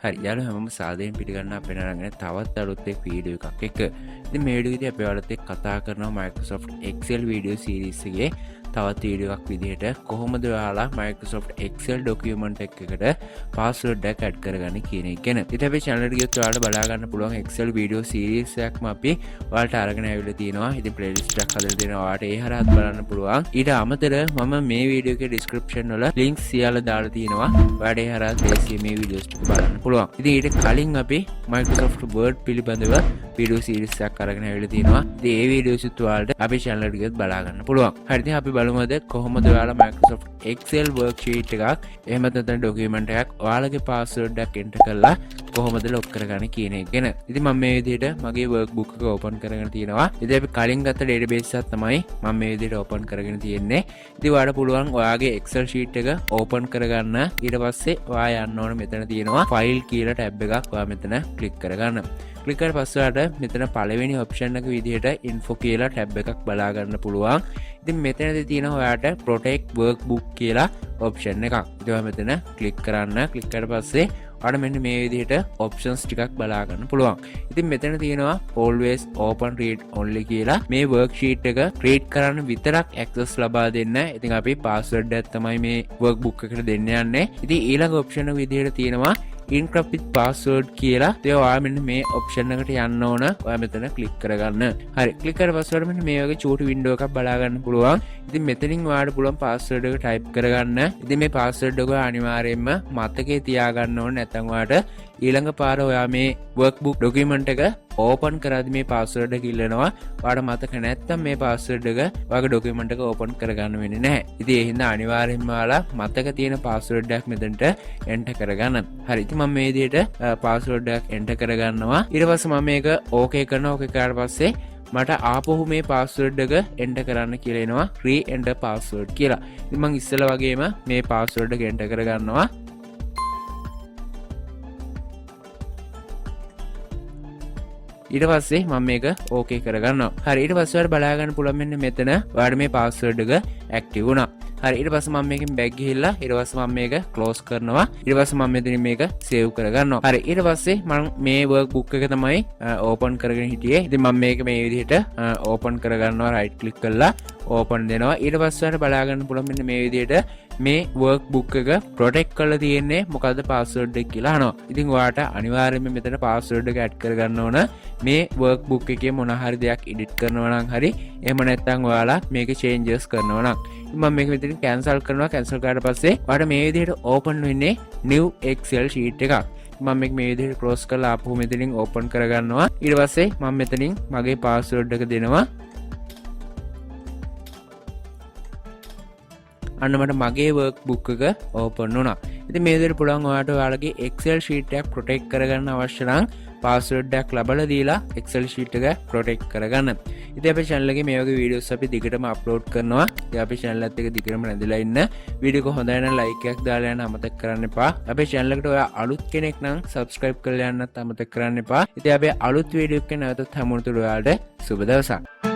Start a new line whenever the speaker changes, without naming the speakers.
හරි යාළුවෝ, හැමෝම සාදරයෙන් පිළිගන්න අපේ අරගෙන තවත් අලුත් එක් වීඩියෝ එකක් එක්ක. ඉතින් මේ වීඩියෝ එකේදී අපි ඔයාලත් එක්ක කතා කරනවා Microsoft Excel video series එකේ තවත් වීඩියෝ එකක් විදිහට කොහොමද ඔයාලා Microsoft Excel document එකකට පාස්වර්ඩ් එකක් ඇඩ් කරගන්නේ කියන එක ගැන. ඉතින් අපේ channel එකට ගියොත් ඔයාලට බලා ගන්න පුළුවන් Excel video series එකක්ම අපි ඔයාලට අරගෙන ඇවිල්ලා තියෙනවා. ඉතින් playlist එකක් හදලා දෙනවා, ඔයාලට ඒ හරහත් බලන්න පුළුවන්. ඊට අමතරව මම මේ වීඩියෝ එකේ description වල links සියල්ල දාලා තියෙනවා. ඔයාලට ඒ හරහත් ලේසියෙන් මේ වීඩියෝස් ටික බලන්න පුළුවන්. ඉතින් ඊට කලින් අපි Microsoft Word පිළිබඳව වීඩියෝ සීරීස් එකක් අරගෙන ඇවිල්ලා තියෙනවා. ඉතින් ඒ වීඩියෝස් උත් ඔයාලට අපේ channel එකට ගියොත් බලා ගන්න පුළුවන්. හරි, ඉතින් අපි බලමු අද කොහොමද ඔයාලා Microsoft Excel worksheet එකක්, එහෙම නැත්නම් ඩොකියුමන්ට් එකක් ඔයාලගේ පාස්වර්ඩ් එකක් එන්ටර් කරලා කොහොමද ලොක් කරගන්නේ කියන එක ගැන. ඉතින් මම මේ විදිහට මගේ වර්ක්බුක් එක ඕපන් කරගෙන තියෙනවා. ඉතින් අපි කලින් ගත්ත ඩේටාබේස් එකක් තමයි මම මේ විදිහට ඕපන් කරගෙන තියෙන්නේ. ඉතින් ඔයාලට පුළුවන් ඔයාගේ Excel sheet එක ඕපන් කරගන්න. ඊට පස්සේ ඔයා යන්න ඕන මෙතන තියෙනවා ෆයිල් කියලා ටැබ් එකක්. ඔයා මෙතන ක්ලික් කරගන්න. ක්ලික් කරලා පස්සේ ඔයාලට මෙතන පළවෙනි ඔප්ෂන් එක විදිහට ඉන්ෆෝ කියලා ටැබ් එකක් බලා ගන්න පුළුවන්. ඉතින් මෙතනදී තියෙනවා ඔයාට ප්‍රොටෙක්ට් වර්ක්බුක් කියලා ඔප්ෂන් එකක්. ඉතින් ඔයා මෙතන ක්ලික් කරන්න. ක්ලික් කරලා පස්සේ ඔයාලට මෙන්න මේ විදිහට ඔප්ෂන්ස් ටිකක් බලා ගන්න පුළුවන්. ඉතින් මෙතන තියෙනවා always open read only කියලා. මේ වර්ක්ෂීට් එක රීඩ් කරන්න විතරක් ඇක්සස් ලබා දෙන්න. ඉතින් අපි පාස්වර්ඩ් එකක් තමයි මේ වර්ක්බුක් එකට දෙන්න යන්නේ. ඉතින් ඊළඟ ඔප්ෂන් එක විදිහට තියෙනවා encrypt with password කියලා. ඉතින් ඔයා මෙන්න මේ ඔප්ෂන් එකට යන්න ඕන. ඔයා මෙතන ක්ලික් කරගන්න. හරි, ක්ලික් කරලා පස්සේ ඔයාලට මෙන්න මේ වගේ චූටි වින්ඩෝ එකක් බලා ගන්න පුළුවන්. ඉතින් මෙතනින් ඔයාලට පුළුවන් පාස්වර්ඩ් එක ටයිප් කරගන්න. ඉතින් මේ පාස්වර්ඩ් එක ඔයා අනිවාර්යයෙන්ම මතකේ තියාගන්න ඕන. නැත්නම් ඔයාට ඊළඟ පාර ඔයා මේ වර්ක්බුක් ඩොකියුමන්ට් එක ඕපන් කරද්දි මේ පාස්වර්ඩ් එක ඉල්ලනවා. ඔයාට මතක නැත්නම් මේ පාස්වර්ඩ් එක ඔයාගේ ඩොකියුමන්ට් එක ඕපන් කරගන්න වෙන්නේ නැහැ. ඉතින් ඒ හින්දා අනිවාර්යයෙන්ම ඔයාලා මතක තියෙන පාස්වර්ඩ් එකක් මෙතනට එන්ටර් කරගන්න. හරි, ඉතින් මම මේ විදිහට පාස්වර්ඩ් එකක් එන්ටර් කරගන්නවා. ඊට පස්සේ මම මේක ඕකේ කරනවා. ඕකේ කරාට පස්සේ මට ආපහු මේ පාස්වර්ඩ් එක එන්ටර් කරන්න කියලා එනවා, රී එන්ටර් පාස්වර්ඩ් කියලා. ඉතින් මං ඉස්සෙල්ලා වගේම මේ පාස්වර්ඩ් එක එන්ටර් කරගන්නවා. ඊට පස්සේ මම මේක ඕකේ කරගන්නවා. හරි, ඊට පස්සේ ඔයාලට බලා ගන්න පුළුවන් මෙන්න මෙතන ඔයාලට මේ පාස්වර්ඩ් එක ඇක්ටිව් වුණා. හරි, ඊට පස්සේ මම මේකෙන් බැක් ගිහිල්ලා ඊට පස්සේ මම මේක ක්ලෝස් කරනවා. ඊට පස්සේ මම මෙතනින් මේක සේව් කරගන්නවා. හරි, ඊට පස්සේ මම මේ වර්ක් බුක් එක තමයි ඕපන් කරගෙන හිටියේ. ඉතින් මම මේක මේ විදිහට ඕපන් කරගන්නවා. රයිට් ක්ලික් කරලා ඕපන් දෙනවා. ඊට පස්සේ ඔයාලට බලා ගන්න පුළුවන් මෙන්න මේ විදිහට මේ වර්ක් බුක් එක ප්‍රොටෙක්ට් කරලා තියෙන්නේ මොකද්ද පාස්වර්ඩ් එක කියලා අහනවා. ඉතින් ඔයාට අනිවාර්යයෙන්ම මෙතන පාස්වර්ඩ් එක ඇඩ් කරගන්න ඕන. මේ වර්ක් බුක් එකේ මොන හරි දෙයක් එඩිට් කරනවා නම් හරි, එහෙම නැත්නම් ඔයාලා මේක චේන්ජස් කරනවා නම්. ඉතින් මම මේක මෙතනින් කැන්සල් කරනවා. කැන්සල් කරාට පස්සේ ඔයාලට මේ විදිහට ඕපන් වෙන්නේ new Excel sheet එකක්. මම මේක මේ විදිහට ක්ලෝස් කරලා ආපහු මෙතනින් ඕපන් කරගන්නවා. ඊට පස්සේ මම මෙතනින් මගේ පාස්වර්ඩ් එක දෙනවා. අන්න මට මගේ වර්ක් බුක් එක ඕපන් වුණා. ඉතින් මේ විදිහට පුළුවන් ඔයාලට ඔයාලගේ Excel sheet එකක් ප්‍රොටෙක්ට් කරගන්න අවශ්‍ය නම් පාස්වර්ඩ් එකක් ලබලා දීලා Excel sheet එක ප්‍රොටෙක්ට් කරගන්න. ඉතින් අපේ channel එකේ මේ වගේ වීඩියෝස් අපි දිගටම අප්ලෝඩ් කරනවා. ඉතින් අපේ channel එකත් එක්ක දිගටම රැඳිලා ඉන්න. වීඩියෝ එක හොඳයි නම් ලයික් එකක් දාලා යන්න අමතක කරන්න එපා. අපේ channel එකට ඔයා අලුත් කෙනෙක් නම් subscribe කරලා යන්නත් අමතක කරන්න එපා. ඉතින් අපේ අලුත් වීඩියෝ එකකින් නැවතත් හමු වෙනතුරු ඔයාලට සුබ දවසක්.